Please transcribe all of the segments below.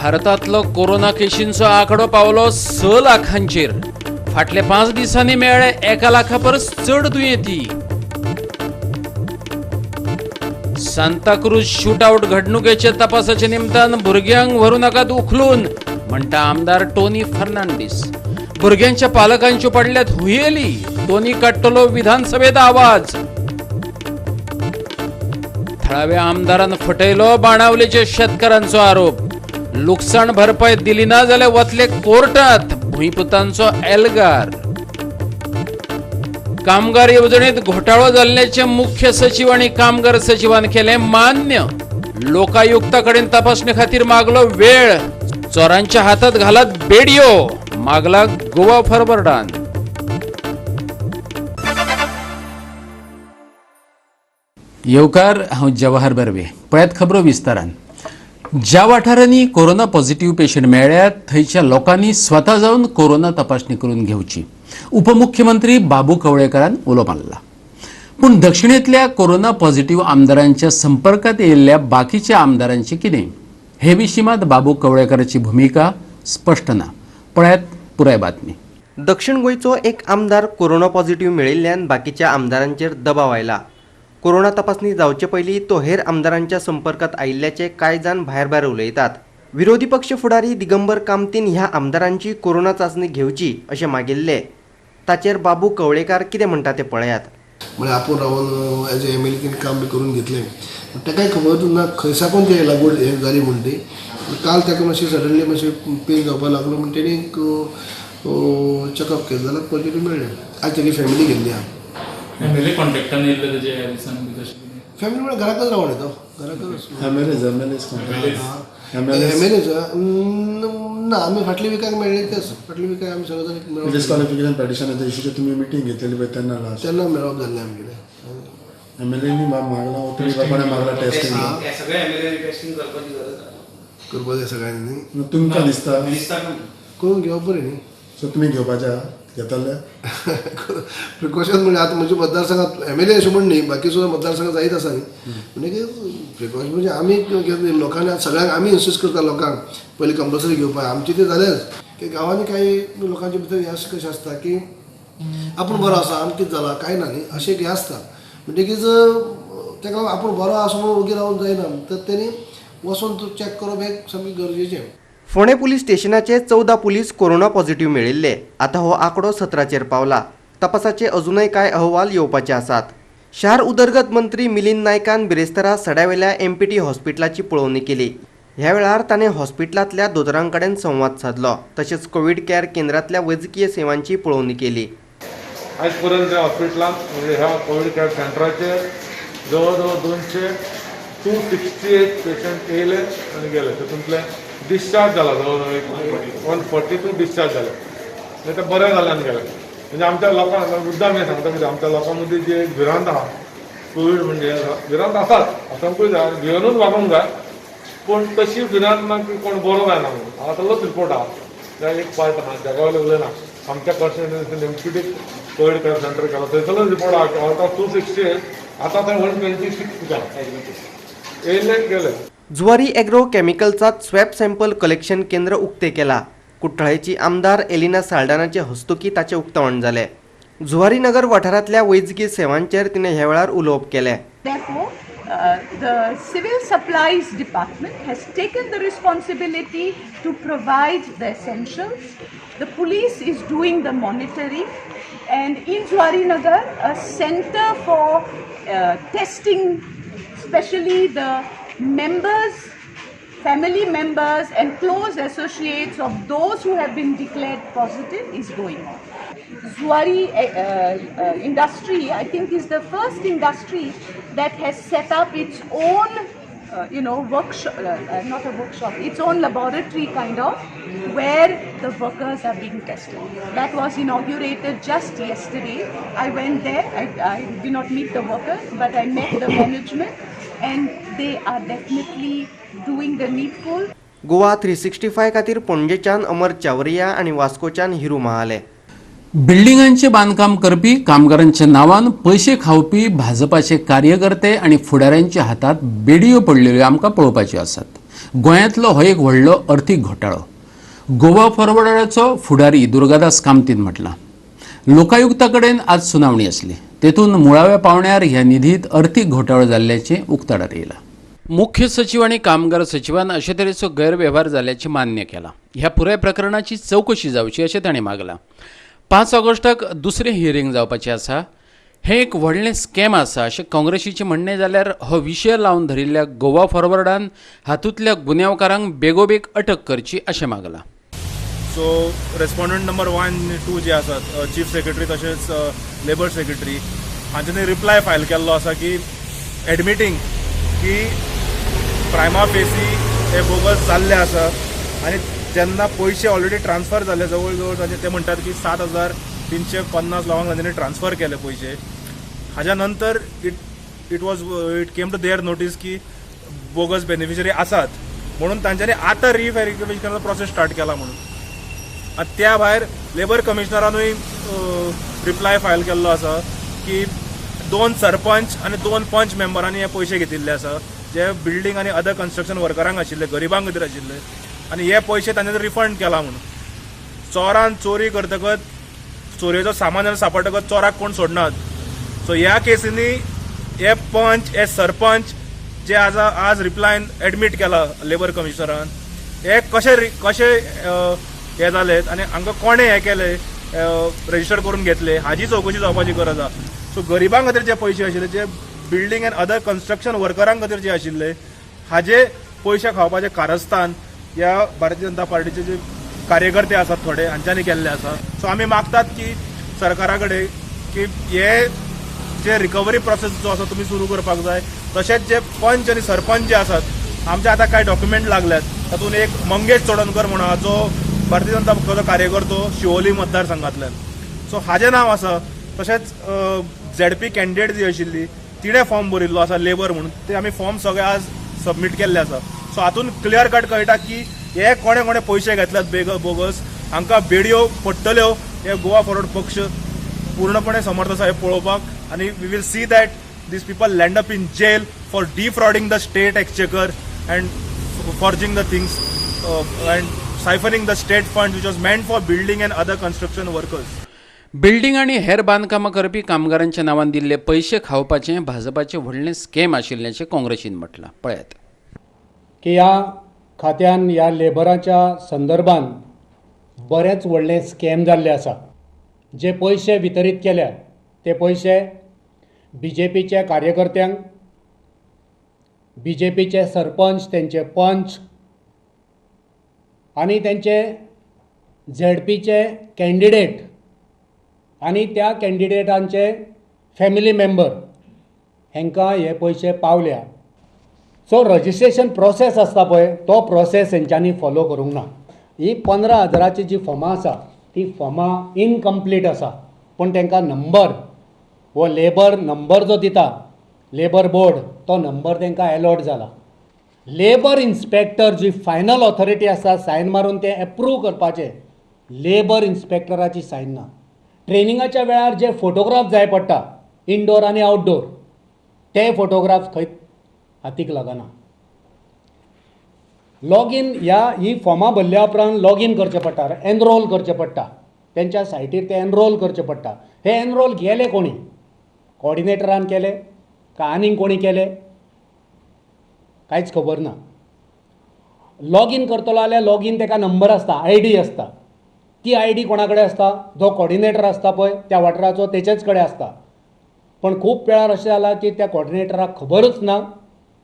भारतांतलो कोरोना केशींचो आंकडो पावलो 6 लाखांचेर. फाटल्या 5 दिसांनी मेळ्ळे 1 लाखा परस चड दुयेंती. सांताक्रूज शूटआउट घडणुकेच्या तपासाच्या निमतान भुरग्यांक व्हरूं नाकात उखलून म्हणटा आमदार टोनी फर्नांडीस. भुरग्यांच्या पालकांच्यो पडल्यात हुयेली. टोनी काडटलो विधानसभेत आवाज. थळाव्या आमदारान फटयलो बाणावलेच्या शेतकारांचो आरोप. लुकसाण भरपाय दिली ना जाल्यार वतले कोर्टात. भुंयपुतांचो एल्गार. कामगार येवजणेत घोटाळो जाल्ल्याचे मुख्य सचिव आणि कामगार सचिवान केले मान्य. लोकायुक्ता कडेन तपासणे खातीर मागलो वेळ. चोरांच्या हातात घालात बेडियो, मागला गोवा फॉरवर्डान. येवकार, हांव जवाहर बर्वे. पळयात खबरो विस्तारान. ज्या वाठारांनी कोरोना पॉझिटिव्ह पेशंट मेळ्ळ्यात थंयच्या लोकांनी स्वता जावन कोरोना तपासणी करून घेवची, उपमुख्यमंत्री बाबू कवळेकरान उलो मारला. पूण दक्षिणेंतल्या कोरोना पॉझिटिव्ह आमदारांच्या संपर्कात येयल्ल्या बाकीच्या आमदारांचें कितें हे विशीं मात बाबू कवळेकराची भुमिका स्पश्ट ना. पळयात पुराय बातमी. दक्षिण गोंयचो एक आमदार कोरोना पॉझिटिव्ह मेळिल्ल्यान बाकीच्या आमदारांचेर दबाव आयला. कोरोना तपासणी जावचे पयलीं तो हेर आमदारांच्या संपर्कात आयिल्ल्याचे कांय जाण भायर भायर उलयतात. विरोधी पक्ष फुडारी दिगंबर कामतीन ह्या आमदारांची कोरोना चांचणी घेवची अशें मागिल्लें. ताचेर बाबू कवळेकार कितें म्हणटा तें पळयात. म्हळ्यार आपूण रावन as a M L A काम बी करून घेतलें, ताकाय खबर ना खंय साकून ते लागवड हें जाली म्हूण ती. काल ताका मातशें सडनली मातशें पेन जावपाक लागलो म्हण तेणी चॅकअप केलें जाल्यार पॉझिटीव मेळ्ळें. आज तेगी फॅमिली गेल्ली आहा. फॅमिली कॉन्टॅक्टान येयल्ले तेजे ह्या दिसान बी तशें कितें? फॅमिली म्हळ्यार घराकच रावण तो घराकच. M L As M L M L As ना, आमी फाटल्या विकाक मेळ्ळे तेच फाटल्या विकाक आमी सगळे जाण मेळप. डिस्क्वॉलिफिकेशन पिटिशनाच्या इशूचे तुमी मिटींग घेतलेली पळय तेन्ना लास्ट तेन्ना मेळप जाल्लें आमगेलें. एम एल एनी मागला, तुमी कोणें मागला टेस्टिंग? सगळे एमएलए टेस्टिंग करपाची गरज आसा. करपाक जाय सगळ्यांनी न्ही. तुमकां दिसता? दिसता. करून घेवप बरें न्ही. सो तुमी घेवपाच्या घेतले? प्रिकॉशन म्हणजे आतां म्हज्या मतदारसंघात एम एल ए अशें म्हण न्ही, बाकी सुद्दां मतदारसंघात जायत आसा न्ही. म्हणटकीर प्रिकॉशन म्हणजे आमी लोकांनी सगळ्यांक आमी इन्सिस्ट करता लोकांक पयलीं कंपल्सरी घेवपाक. आमचें तें जालेंच की गांवांनी कांय लोकांचे भितर हें अशें कशें आसता की आपूण बरो आसा, आमकां कितें जालां कांय ना न्ही, अशें एक हें आसता. म्हणटकीच ताका लागून आपूण बरो आसा म्हणून ओगी रावूंक जायना, तर तेणी वचोन चॅक करप हें सामकें गरजेचें. फोंडें पुलीस स्टेशनाचे 14 पुलीस कोरोना पॉझिटिव्ह मेळिल्ले. आतां हो आंकडो 17चेर पावला. तपासाचे अजुनय कांय अहवाल येवपाचे आसात. शार उदरगत मंत्री मिलिंद नायकान बिरेस्तारा सड्यावेल्या एमपीटी हॉस्पिटलाची पळोवणी केली. ह्या वेळार ताणें हॉस्पिटलांतल्या दोतोरां कडेन संवाद सादलो, तशेंच कोवीड केअर केंद्रांतल्या वैजकीय सेवांची पळोवणी केली. आयज पर्यंत ह्या हॉस्पिटलांत म्हणजे ह्या कोवीड केअर सेंटराचेर जवळ जवळ 200 268 पेशंट येयले आनी गेले. तितूंतले डिस्चार्ज जाला जवळ जवळ एक 142 डिस्चार्ज जाले, म्हणजे ते बरे जाले आनी गेले. म्हणजे आमच्या लोकांक मुद्दाम हें सांगता कितें, आमच्या लोकां मदीं जी एक भिरांत आहा, कोवीड म्हणजे भिरांत आसाच, आसूंकूय जाय, भियेनूच वागूंक जाय, पूण तशी भिरांत ना की कोण बरो जायना म्हणून. हांगा तसलोच रिपोर्ट आहा. त्या एक पार्ट आहा, जगा वयले उलयना, आमच्या कॉन्स्टिट्युएन्सीन एमपीटी कोवीड केअर सेंटर केला थंयसरलोच रिपोर्ट आहा की आवट ऑफ 268 आतां थंय 126 केला, येयले गेले. जुवारी एग्रो केमिकल्सात स्वॅब सॅम्पल कलेक्शन केंद्र उक्ते केला. कुठ्ठाळेची आमदार एलिना साल्डानाचे हस्तुकी ताचें उक्तावण जालें. जुवारी नगर वाठारांतल्या वैजकी सेवांचेर तिणें ह्या वेळार उलोवप केलें. Therefore, the Civil Supplies Department has taken the responsibility to provide the essentials. The police is doing the monitoring, and in Zuarinagar, a center for testing, especially the members, family members, and close associates of those who have been declared positive, is going on. Zuari industry, I think, is the first industry that has set up its own, workshop, not a workshop, its own laboratory kind of, where the workers are being tested. That was inaugurated just yesterday. I went there. I did not meet the workers, but I met the management, and they are definitely doing the needful. Goa 365 खातीर पणजेच्यान अमर चावरिया आनी वास्कोच्यान हिरू महाले. बिल्डिंगांचे बांदकाम करपी कामगारांच्या नांवान पयशे खावपी भाजपाचे कार्यकर्ते आनी फुडाऱ्यांच्या हातात बेडयो पडलेल्यो आमकां पळोवपाच्यो आसात. गोंयांतलो हो एक व्हडलो अर्थीक घोटाळो. गोवा फॉरवर्डाचो फुडारी दुर्गादास कामतीन म्हटलां. लोकायुक्ता कडेन आज सुनावणी आसली. तेतून मुळाव्या पावण्यार ह्या निधीत अर्थीक घोटाळो जाल्ल्याचें उक्ताडार येयलां. मुख्य सचिव आनी कामगार सचिवान अशे तरेचो गैरवेव्हार जाल्ल्याचें मान्य केलां. ह्या पुराय प्रकरणाची चवकशी जावची अशें ताणें मागलां. 5 ऑगस्टाक दुसरें हियरींग जावपाचें आसा. हें एक व्हडलें स्कॅम आसा अशें काँग्रेसीचें म्हणणें जाल्यार हो विशय लावन धरिल्ल्या गोवा फॉरवर्डान हातूंतल्या गुन्यांवकारांक बेगोबेग अटक करची अशें मागलां. सो रेस्पॉन्डंट नंबर 1, 2 जे आसात, चीफ सेक्रेटरी तशेंच लेबर सेक्रेटरी हांच्यांनी रिप्लाय फायल केल्लो आसा की एडमिटींग की प्रायमा फेसी हे बोगस जाल्ले आसा आनी जेन्ना पयशे ऑलरेडी ट्रान्सफर जाल्ले जवळ जवळ तांचे ते म्हणटात की 7,350 लोकांक तांच्यांनी ट्रान्सफर केले पयशे. हाज्या नंतर it came to their notice की बोगस बेनिफिशरी आसात म्हणून तांच्यांनी आतां रिव्हेरिफिकेशनाचो प्रोसेस स्टार्ट केला म्हणून. आनी त्या भायर लेबर कमिशनरानूय रिप्लाय फायल केल्लो आसा की 2 सरपंच आनी 2 पंच मेंबरांनी हे पयशे घेतिल्ले आसा जे बिल्डींग आनी अदर कन्स्ट्रक्शन वर्करांक आशिल्ले, गरिबांक खातीर आशिल्ले आनी हे पयशे तांच्यांनी रिफंड केला म्हणून. चोरान चोरी करतकच चोरयेचो सामान जेन्ना सांपडटकच चोराक कोण सोडनात. सो ह्या केसींनी हे पंच हे सरपंच जे आज रिप्लायन एडमीट केला लेबर कमिशनरान, हे कशे कशे हे जाले आनी हांकां कोणें हें केलें, रजिस्टर करून घेतले हाजी चवकशी जावपाची गरज आसा. सो गरिबां खातीर जे पयशे आशिल्ले, जे बिल्डींग एंड अदर कन्स्ट्रक्शन वर्करां खातीर जे आशिल्ले, हाजे पयशे खावपाचें कारस्थान ह्या भारतीय जनता पार्टीचे जे कार्यकर्ते आसात थोडे हांच्यांनी केल्ले आसा. सो आमी मागतात की सरकारा कडेन की हे जे रिकवरी प्रोसेस जो आसा तुमी सुरू करपाक जाय. तशेंच जे पंच आनी सरपंच जे आसात आमचे आतां कांय डॉक्युमेंट लागल्यात, तातूंत एक मंगेश चोडणकर म्हणून आहा जो भारतीय जनता पक्षाचो कार्यकर्तो शिवोली मतदारसंघांतल्यान, सो हाजें नांव आसा. तशेंच ZP candidate जी आशिल्ली तिणें फॉर्म भरिल्लो आसा लेबर म्हणून, ते आमी फॉर्म सगळे आज सबमीट केल्ले आसा. सो हातूंत क्लियर कट कळटा की हे कोणे कोणे पयशे घेतल्यात बोगस, हांकां बेडयो पडटल्यो. हे गोवा फॉरवर्ड पक्ष पूर्णपणे समर्थ आसा हे पळोवपाक आनी we will see that these people land up in jail for defrauding the state exchequer and forging the things and siphoning the state fund which was meant for building and other construction workers. Building आनी हेर बांदकामां करपी कामगारांच्या नांवान दिल्ले पयशे खावपाचें भाजपाचें व्हडलें स्कॅम आशिल्ल्याचें काँग्रेसीन म्हटलां. पळयात की ह्या खात्यान ह्या लेबराच्या संदर्भान बरेंच व्हडलें स्कॅम जाल्लें आसा. जे पयशे वितरीत केल्या ते पयशे बीजेपीच्या कार्यकर्त्यांक, बीजेपीचे सरपंच, तेंचे पंच आनी तेंचे ZPचे कॅन्डिडेट आनी त्या कॅन्डिडेटांचे फॅमिली मेंबर हेंकां हे पयशे पावल्या. सो रजिस्ट्रेशन प्रोसेस आसता पळय तो प्रोसेस हेंच्यांनी फॉलो करूंक ना. ही 15,000ची जी फॉर्मां आसा ती फॉर्मां इनकम्प्लीट आसा, पूण तांकां नंबर हो लेबर नंबर जो दिता लेबर बोर्ड तो नंबर तांकां एलॉट जाला. लेबर इन्स्पेक्टर जी फायनल ऑथॉरिटी आसा सायन मारून तें एप्रूव करपाचें, लेबर इन्स्पेक्टराची सायन ना. ट्रेनिंगाच्या वेळार जे फोटोग्राफ जाय पडटा इनडोर आनी आउटडोर ते फोटोग्राफ खंय हातीक लागना. लॉगीन ह्या ही फॉर्मां भरल्या उपरांत लॉगीन करचें पडटा, एनरोल करचें पडटा, तेंच्या सायटीर तें एनरोल करचें पडटा. हे एनरोल केले कोणी? कॉर्डिनेटरान केले काय आनीक कोणी केले कांयच खबर ना. लॉगीन करतलो जाल्यार लॉगीन तेका नंबर आसता, आयडी आसता, ती आयडी कोणा कडेन आसता? जो कॉर्डिनेटर आसता पळय त्या वाठाराचो तेचेच कडेन आसता. पण खूब वेळार अशें जालां की त्या कॉर्डिनेटराक खबरूच ना,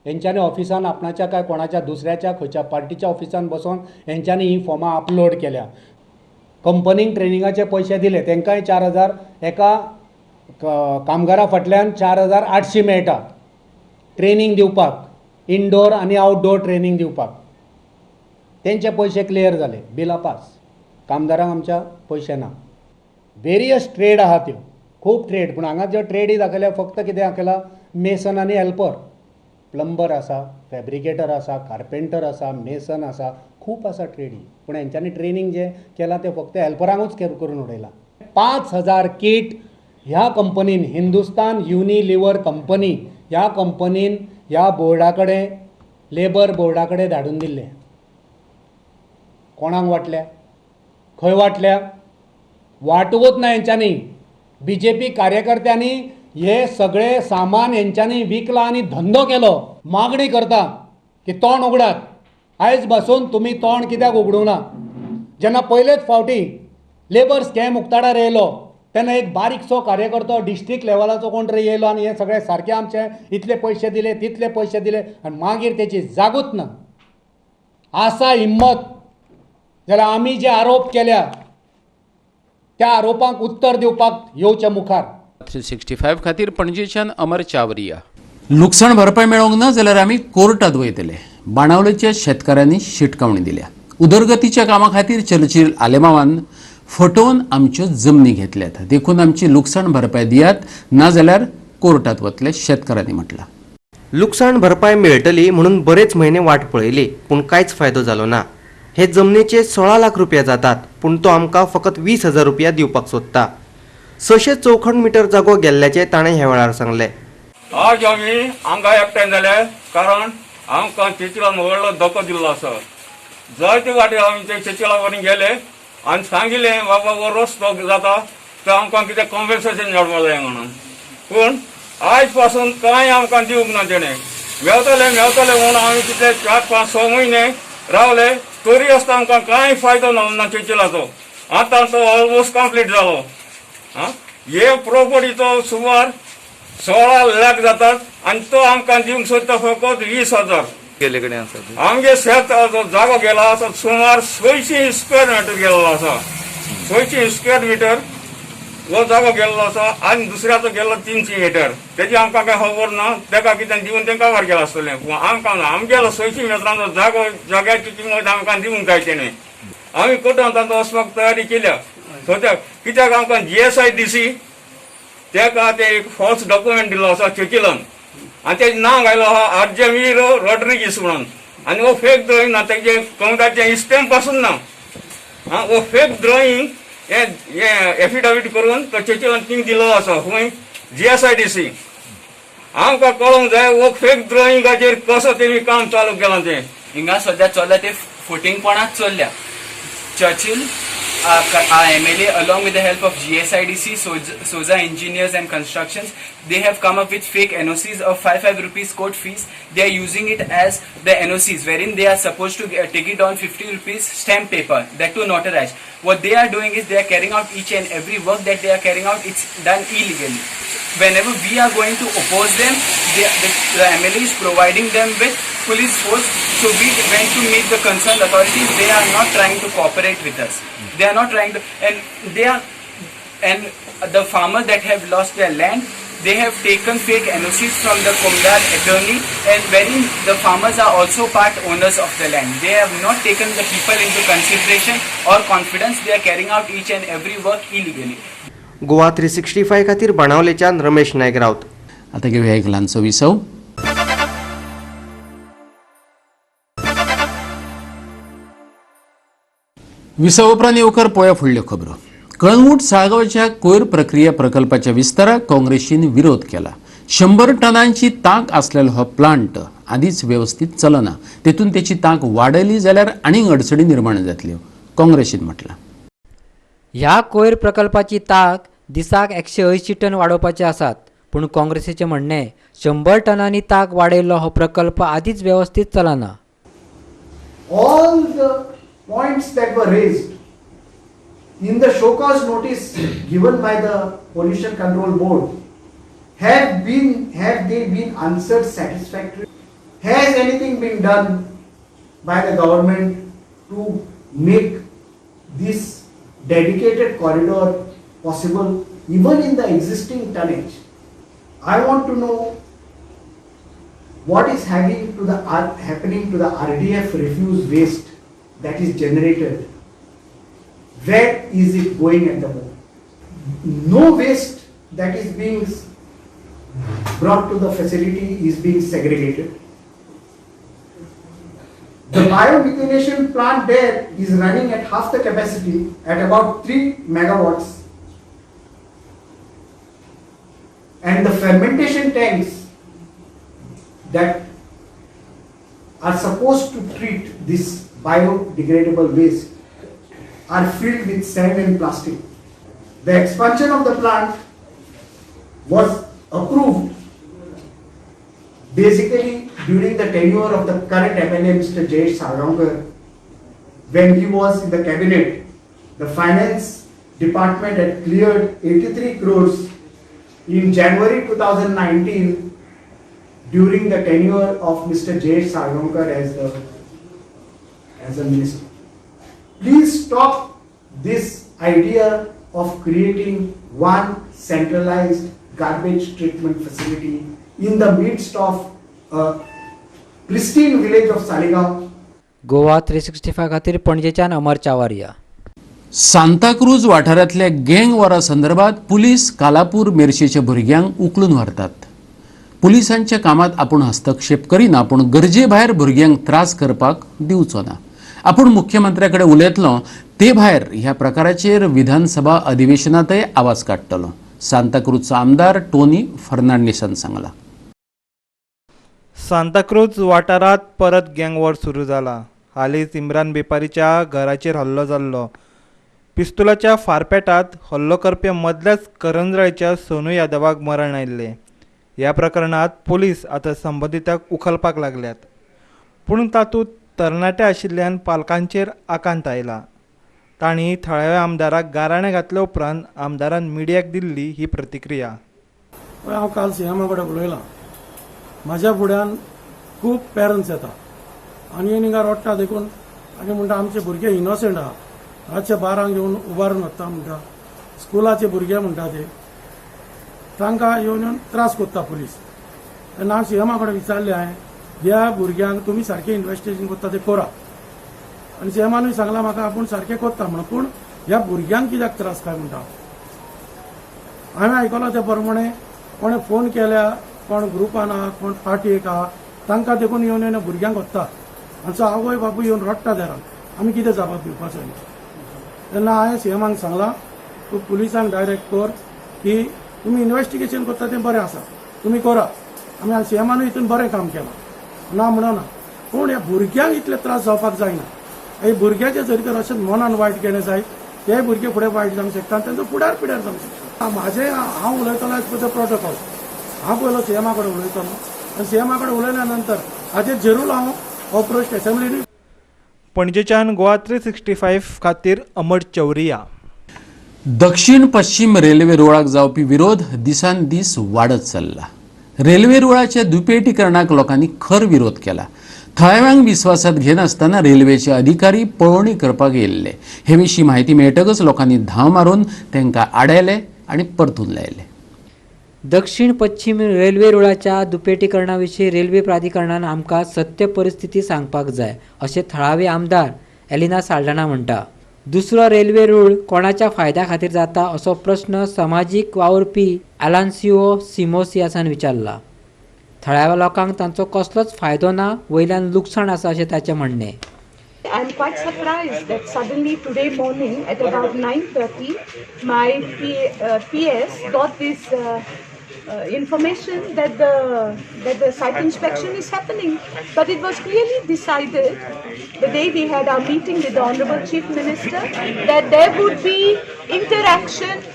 हेंच्यांनी ऑफिसान आपणाच्या काय कोणाच्या दुसऱ्याच्या खंयच्या पार्टीच्या ऑफिसान बसोन हेंच्यांनी ही फॉर्मां अपलोड केल्या. कंपनीक ट्रेनिंगाचे पयशे दिले तेंकांय 4,000 एका कामगारा फाटल्यान 4,800 मेळटा ट्रेनींग दिवपाक, इनडोर आनी आउटडोर ट्रेनींग दिवपाक. तेंचे पयशे क्लियर जाले, बिलां पास, कामदारांक आमच्या पयशे ना. वेरियस ट्रेड आहा त्यो, खूब ट्रेड, पूण हांगा ज्यो ट्रेडी दाखयल्या फक्त कितें दाखयलां, मेसन आनी हेल्पर. प्लंबर आसा, फॅब्रिकेटर आसा, कार्पेंटर आसा, मेसन आसा, खूब आसा ट्रेडी, पूण हेंच्यांनी ट्रेनींग जें केलां तें फक्त हेल्परांकूच करून उडयलां. 5,000 कीट ह्या कंपनीन, हिंदुस्तान युनिलिव्हर कंपनी ह्या कंपनीन ह्या बोर्डा कडेन लेबर बोर्डा कडेन धाडून दिल्ले. कोणाक वांटल्या, खंय वांटल्या? वांटूंकच ना हेंच्यांनी. बी जे पी कार्यकर्त्यांनी हे सगळे सामान हेंच्यांनी विकलां आनी धंदो केलो. मागणी करता की तोंड उगडात. आयज बसून तुमी तोंड कित्याक उगडूंक ना? जेन्ना पयलेच फावटी लेबर स्कॅम उक्ताडार येयलो तेन्ना एक बारीकसो कार्यकर्तो डिस्ट्रिक्ट लेवलाचो कोण तरी येयलो आनी हे सगळे सारके आमचे इतले पयशे दिले तितले पयशे दिले आनी मागीर तेची जागूच ना. आसा हिम्मत जाल्यार आमी जे आरोप केल्या त्या आरोपांक उत्तर दिवपाक येवचे मुखार. 365 खातीर पणजेच्यान अमर चावरिया. लुकसाण भरपाय मेळोंक ना जाल्यार आमी कोर्टात वयतले. बाणावलेच्या शेतकारांनी शिटकावणी दिल्या. उदरगतीच्या कामा खातीर चर्चिल आलेमावान फटोवन आमच्यो जमनी घेतल्यात, देखून आमची लुकसाण भरपाय दियात, नाजाल्यार कोर्टात वतले, शेतकारांनी म्हटलां. लुकसाण भरपाय मेळटली म्हणून बरेच म्हयने वाट पळयली, पूण कांयच फायदो जालो ना. हे जमनीचे 16 लाख रुपया जातात, पूण तो आमकां फकत 20,000 रुपया दिवपाक सोदता. 600 चौखण मिटर जागो गेल्ल्याचें ताणें ह्या वेळार सांगलें. आज आमी हांगा एकठांय जाले कारण आमकां चर्चिलान व्हडलो धोको दिल्लो आसा. जायते वाटे आमी ते चर्चिला वरीं गेले आनी सांगिल्लें बाबा हो रस्तो जाता तो आमकां कितें कॉम्पेन्सेशन मेळपाक जाय म्हणून, पूण आयज पासून कांय आमकां दिवंक ना. तेणें मेवतले मेवतले म्हणून आमी कितले 4, 5, 6 म्हयने रावले तरी आसतना आमकां कांय फायदो ना चर्चिलाचो. आतां तो ऑलमोस्ट कंप्लीट जालो. हे प्रोपर्टीचो सुमार 16 लाख जातात आनी तो आमकां दिवंक सोदता फकत 20,000. आमगे शेत जागो गेला आसा सुमार 600 स्क्वेअर मिटर गेल्लो आसा. 600 स्क्वेअर मिटर हो जागो गेल्लो आसा आनी दुसऱ्याचो गेल्लो 300 मिटर. तेजी आमकां कांय खबर ना, तेका कितें दिवन तेंकां काबार गेला आसतलें, पूण आमकां ना. आमगेलो 600 मिटरांचो जागो, जाग्याची किंमत आमकां दिवंक जाय तेणें. आमी कोर्टांत आतां वचपाक तयारी केल्या सद्याक, कित्याक आमकां GSIDC तेका ते एक फॉल्स डॉक्युमेंट दिल्लो आसा चर्चिलान आनी तेजें नांव घायलो आहा आर्जेमीर रॉड्रिगीस म्हणून, आनी हो फेक ड्रॉइंग ना, तेजें कमराचें स्टॅम्प पासून ना. हो फेक ड्रॉइंग हे एफिडेवीट करून तो चर्चिलान थिंग दिल्लो आसा खंय GSIDC. आमकां कळोंक जाय हो फेक ड्रॉइंगाचेर कसो तेमी काम चालू केलां तें. हिंगा सद्या चल्ल्या ते फटींगपणाच चल्ल्या. Churchill, our MLA, along with the help of GSIDC, Soza Engineers and Constructions, they have come up with fake NOCs of 5 rupees court fees. They are using it as the NOCs, wherein they are supposed to take it on 50 rupees stamp paper, that too notarized. What they are doing is they are carrying out each and every work that they are carrying out, it's done illegally. Whenever we are going to oppose them, the MLA is providing them with police force. So we went to meet the concerned authorities. They are not trying to cooperate with us. They are not trying to, and they are, and the farmers that have lost their land, they have taken fake NOCs from the Kumdar attorney, and wherein the farmers are also part owners of the land. They have not taken the people into consideration or confidence. They are carrying out each and every work illegally. Goa 365 खातीर बाणावलेच्यान रमेश नायक राऊत. आता घेऊया एक ल्हानसो विसव. विसव उपरांत येवकार पळोवया फुडल्यो खबरो. कळंगूट साळगांवच्या कोयर प्रक्रिया प्रकल्पाच्या विस्ताराक काँग्रेसीन विरोध केला. 100 टनांची तांक आसलेलो हो प्लांट आदींच वेवस्थीत चलना, तेतून तेची तांक वाडयली जाल्यार आनीक अडचणी निर्माण जातल्यो, काँग्रेसीन म्हटलां. ह्या कोयर प्रकल्पाची तांक दिसाक 180 टन वाडोवपाचे आसात, पूण काँग्रेसीचें म्हणणें 100 टनांनी तांक वाडयल्लो हो प्रकल्प आदींच वेवस्थीत चलना. All the points that were raised in the show cause notice given by the Pollution Control Board, have they been answered satisfactorily? Has anything been done by the government to make this dedicated corridor possible even in the existing tonnage? I want to know what is happening to the RDF refuse waste that is generated. Where is it going at the moment? No waste that is being brought to the facility is being segregated. The biomethanation plant there is running at half the capacity at about 3 megawatts, and the fermentation tanks that are supposed to treat this biodegradable waste are filled with sand and plastic. The expansion of the plant was approved basically during the tenure of the current MLA, Mr. Jayesh Salgaonkar. When he was in the cabinet, the finance department had cleared 83 crores in January 2019 during the tenure of Mr. Jayesh Salgaonkar as a minister. Please stop this idea of creating one centralized garbage treatment facility in the midst of a pristine village of Saligao. Goa 365 खातीर पणजेच्यान अमर चावारिया. सांताक्रूज वाठारांतल्या गँग वॉरा संदर्भात police Kalapur मेरशेच्या भुरग्यांक उखलून व्हरतात. पुलिसांच्या कामात आपूण हस्तक्षेप करिना, पूण गरजे भायर भुरग्यांक त्रास करपाक दिवचो ना. आपूण मुख्यमंत्र्या कडेन उलयतलो, ते भायर ह्या प्रकाराचेर विधानसभा अधिवेशनातय आवाज काडटलो, सांताक्रूजचो आमदार टोनी फर्नांडीसान सांगला. सांताक्रूज वाठारांत परत गँग वॉर सुरू जाला. हालींच इम्रान बेपारीच्या घराचेर हल्लो जाल्लो. पिस्तुलाच्या फारपेटात हल्लो करपी मदल्याच करंजळच्या सोनू यादवाक मरण आयिल्लें. ह्या प्रकरणांत पुलीस आतां संबंदितांक उखलपाक लागल्यात, पूण तातूंत तरणाटे आशिल्ल्यान पालकांचेर आकांत आयला. तांणी थळाव्या आमदाराक गाराणें घातले उपरांत आमदारान मिडियाक दिल्ली ही प्रतिक्रिया. हांव काल सीएमा कडेन उलयलां. म्हाज्या फुड्यान खूब पेरंट्स येता आनी येवन हिंगा रडटा देखून आनी म्हणटा आमचे भुरगे इनोसंट आहा, रातचे 12 येवन उबारून वता म्हणटा, स्कुलाचे भुरगे म्हणटा ते तांकां येवन येवन त्रास करता पुलीस. तेन्ना हांव सीएमा कडेन विचारलें हांवें, ह्या भुरग्यांक तुमी सारकें इन्वेस्टिगेशन करता तें करा. आनी सीएमानूय सांगलां म्हाका आपूण सारकें करता म्हणून, पूण ह्या भुरग्यांक कित्याक त्रास काय म्हणटा. हांवें आयकलां ते प्रमाणे कोणें फोन केल्या, कोण ग्रुपान आहा, कोण पार्टीक आहा, तांकां देखून येवन येवन भुरग्यांक वता. आमचो आवय बापूय येवन रडटा दारान, आमी कितें जाप दिवपाचो. तेन्ना हांवें सीएमाक सांगलां, तूं पुलिसांक डायरेक्ट कर की तुमी इन्वेस्टिगेशन करता तें बरें आसा, तुमी करा. आमी सीएमानूय हितून बरें काम केलां, ना म्हणना, पूण ह्या भुरग्यांक इतले त्रास जावपाक जायना. हे भुरग्याचे जरी तर अशें मनान वायट केलें जायत, ते भुरगे फुडें वायट जावंक शकता, तांचो फुडार पिड्यार जावंक शकता. म्हाजें हांव उलयतलो एज पर the protocol, हांव पयलो सीएमा कडेन उलयतलो आनी सीएमा कडेन उलयल्या नंतर हाजेर जरूर हांव हो प्रश्न एसेंब्लीन. पणजेच्यान गोवा 365 खातीर अमर चौरिया. दक्षिण पश्चिम रेल्वे रुळाक जावपी विरोध दिसान दीस वाडत चल्ला. रेल्वे रुळाच्या दुपेटीकरणाक लोकांनी खर विरोध केला. थळाव्यांक विस्वासात घेनासतना रेल्वेचे अधिकारी पळोवणी करपाक येयल्ले. हे विशीं म्हायती मेळटकच लोकांनी धांव मारून तांकां आडायले आनी परतून लायले. दक्षिण पश्चिम रेल्वे रुळाच्या दुपेटीकरणा विशीं रेल्वे प्राधिकरणान आमकां सत्य परिस्थिती सांगपाक जाय, अशें थळावे आमदार एलिना साल्डाना म्हणटा. दुसरो रेल्वे रूळ कोणाच्या फायद्या खातीर जाता असो प्रश्न समाजीक वावुरपी आलान्सियो सिमोसियासान विचारला. थळाव्या लोकांक तांचो कसलोच फायदो ना, वयल्यान लुकसाण आसा अशें ताचें म्हणणें. I am quite surprised that suddenly today morning at about 9:30 my PS got this information that the site inspection is happening, but it was clearly decided the day we had our meeting with the Honorable Chief Minister that there would be interaction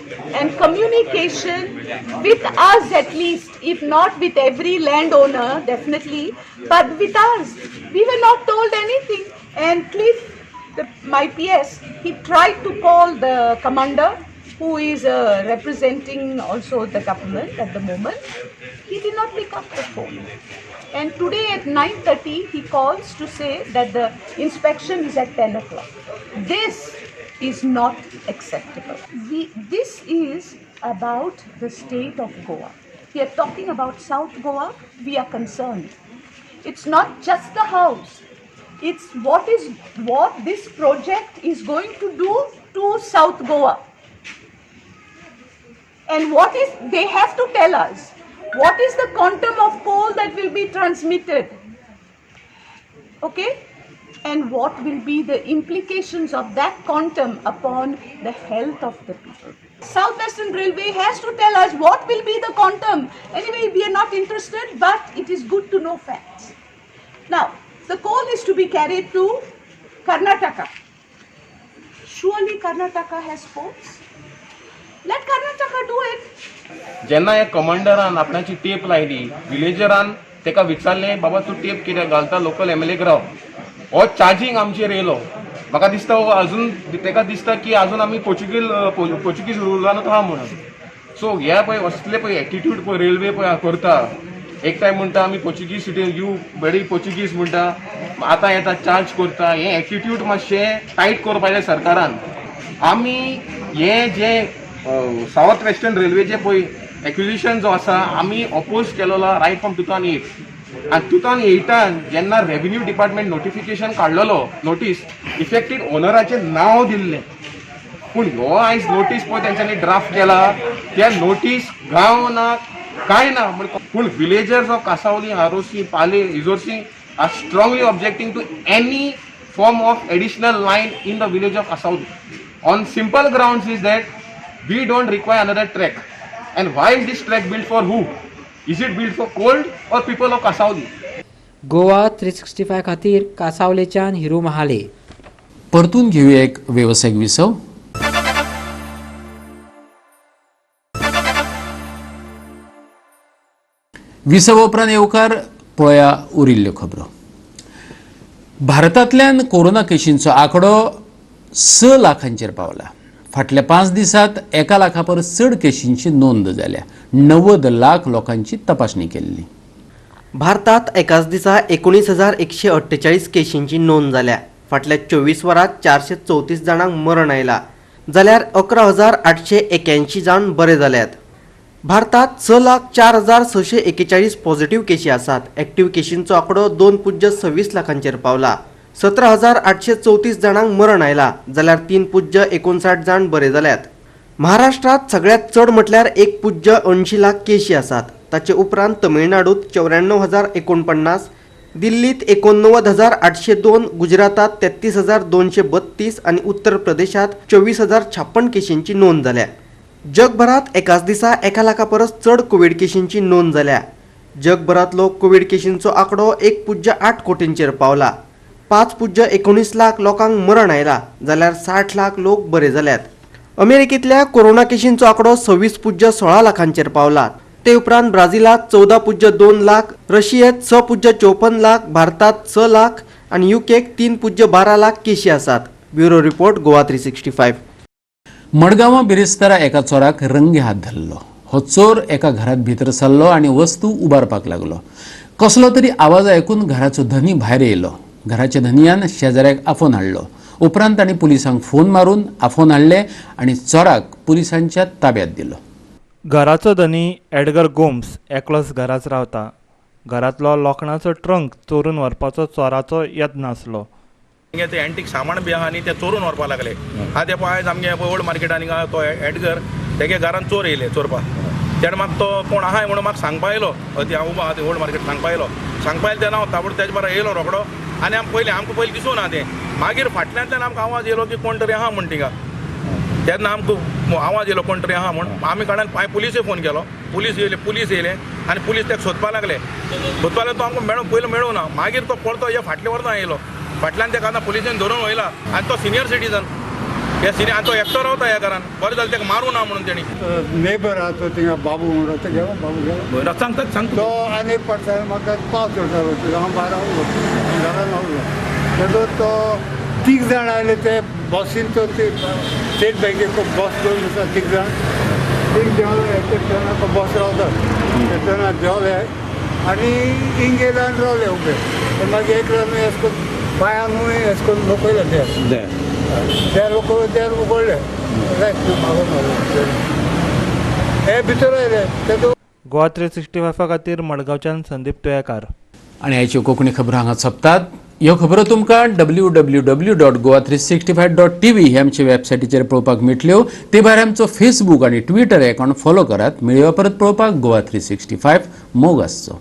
and communication with us, at least, if not with every landowner, definitely, but with us. We were not told anything. And Cliff, my PS, he tried to call the commander, who is representing also the government at the moment. He did not pick up the phone. And today at 9:30, he calls to say that the inspection is at 10 o'clock. This is not acceptable. This is about the state of Goa. We are talking about South Goa. We are concerned. It's not just the house. It's what this project is going to do to South Goa. And what is, they have to tell us, what is the quantum of coal that will be transmitted? Okay? And what will be the implications of that quantum upon the health of the people? South Western Railway has to tell us what will be the quantum. Anyway, we are not interested, but it is good to know facts. Now, The coal is to be carried to Karnataka. Surely Karnataka has ports. Let Karnataka do it. जेन्ना ह्या कमांडरान आपणाची tape लायली, विलेजरान ताका विचारलें, बाबा तूं tape कित्याक घालता, लोकल एमएलएक राव. हो चार्जींग आमचेर येयलो. म्हाका दिसता हो अजून ताका दिसता की अजून आमी पोर्चुगीज रुलानूच आहा म्हणून. सो हे पळय असले पळय एटिट्यूड पळय रेल्वे पळय करता. एक टायम म्हणटा आमी पोर्चुगीज सिटी you बरी पोर्चुगीज म्हणटा, आतां येता चार्ज करता. हें एटिट्यूड मातशें टायट करपाचें सरकारान. आमी हें जें सावथ वेस्टर्न रेल्वेचें पळय एक्विजिशन जो आसा आमी अपोज केलेलो रायट फ्रॉम 2008. आनी 2008 जेन्ना रेवेन्यू डिपार्टमेंट नोटिफिकेशन काडलेलो, नोटीस इफेक्टीव ओनराचें नांव दिल्लें, पूण ह्यो आयज नोटीस पळय तेंच्यांनी ड्राफ्ट केला, त्या नोटीस गांव ना कांय ना. पूण villagers of Cansaulim, Arossim, Palem, Izorsim are strongly objecting to any form of additional line in the village of Cansaulim on simple grounds is that we don't require another track. And why is this track built for who? Is it built for coal or people of Cansaulim? Goa 365 खातीर कासावलेच्यान हिरू महाले. परतून घेऊया एक वेवसायिक विसव. विसव उपरांत येवकार पळया उरिल्ल्यो खबरो. भारतांतल्यान कोरोना केशींचो आंकडो 6 लाखांचेर पावला. फाटल्या 5 दिसांत 1 लाखा परस चड केशींची नोंद जाल्या. 90 लाख लोकांची तपासणी केल्ली. भारतात एकाच दिसा 19,148 केशींची नोंद जाल्या. फाटल्या 24 वरांत 434 जाणांक मरण आयला, जाल्यार 11,881 जाण बरे जाल्यात. भारतात 6,04,641 पॉझिटिव्ह केशी आसात. ॲक्टिव्ह केशींचो आंकडो 2.26 लाखांचेर पावला. 17,834 जाणांक मरण आयला, जाल्यार 3.59 जाण बरे जाल्यात. महाराष्ट्रात सगळ्यात चड म्हटल्यार 1.80 लाख केशी आसात. ताचे उपरांत तमिळनाडूत 94,049, दिल्लीत 89,802, गुजरातात 33,232 आनी उत्तर प्रदेशात 24,056 केशींची नोंद जाल्या. जगभरात एकाच दिसा 1 लाखा परस चड कोवीड केशींची नोंद जाल्या. जगभरातलो कोवीड केशींचो आंकडो 1.8 कोटींचेर पावला. 5.19 लाख लोकांक मरण आयला, जाल्यार 60 लाख लोक बरे जाल्यात. अमेरिकेंतल्या कोरोना केशींचो आंकडो 26.16 लाखांचेर पावला. ते उपरांत ब्राझिलात 14.2 लाख, रशियेत 6.54 लाख, भारतात 6 लाख आनी युकेक 3.12 लाख केशी आसात. Bureau report, Goa 365. मडगांवां बिरेस्तारा एका चोराक रंगे हात धरलो. हो चोर एका घरात भितर सरलो आनी वस्तू उबारपाक लागलो. कसलो तरी आवाज आयकून घराचो धनी भायर येयलो. घराच्या धनयान शेजाऱ्याक आफोवन हाडलो. उपरांत तांणी पुलिसांक फोन मारून आफोवन हाडले आनी चोराक पुलिसांच्या ताब्यात दिलो. घराचो धनी एडगर गोम्स एकलोच घराच रावता. घरांतलो लोखणाचो ट्रंक चोरून व्हरपाचो चोराचो यत्न आसलो. ते एंटीक सामान बी आहा न्ही ते चोरून व्हरपाक लागले. आतां ते पळय आयज आमगे ओल्ड मार्केटान हिंगा तो एडगर तेगे घरान चोर येयले चोरपाक. तेणें म्हाका तो कोण आहाय म्हणून म्हाका सांगपा येयलो. ती हांव उबो आहा ते ओल्ड मार्केट सांगपा येयलो. सांगपा येयलो तेन्ना हांव ताबडतोब तेजे बरोबर येयलो रोकडो आनी आम पयलीं आमकां पयलीं दिसूं ना तें. मागीर फाटल्यांतल्यान आमकां आवाज येयलो की कोण तरी आहा म्हण थिंगा. तेन्ना आमकां आवाज येयलो कोण तरी आहा म्हण आमी काडून हांवें पुलिसूय फोन केलो. पुलीस येयले आनी पुलीस ताका सोदपा लागले. सोदपा लागले तो आमकां मेळूं पयलीं मेळूं ना. मागीर तो परतो हे फाटले वरना येयलो. फाटल्यान ताका आतां पुलिसेन धरून व्हयला आनी तो सिनियर सिटीजन हे सिनियर आनी तो एकटो रावता ह्या घरान. बरें जालें ताका मारूं ना म्हणून तेणी. नेबर आहा तो थिंगा बाबू म्हणून तो गेलो बाबू गेलो सांगता सांगता तो आनी एक पडटा म्हाका पाव चडटालो हांव भायर रावलो घरान रावलो. तेजो तो 3 जाण आयले ते बसीन तो स्टेट बँकेक बस घेवन आसा 3 जाण 3 देंवले तेन्ना तो बस रावता तेन्ना देंवले आनी हिंग गेले आनी रावले उबे. मागीर एकलो न्हू अशें करून पांयान न्हू अशें करून लोकयले ते लोक देर उगडले हे भितर आयले. तेजो गोवा 365 खातीर मडगांवच्यान संदीप तुयेकार. आनी आयच्यो कोंकणी खबरो हांगा सोंपतात. ह्यो खबरो तुमकां www.goa365.tv हे आमचे वेबसायटीचेर पळोवपाक मेळटल्यो. ते भायर आमचो फेसबूक आनी ट्विटर अकावंट फॉलो करात. मेळया परत पळोवपाक गोवा 365. मोग आसचो.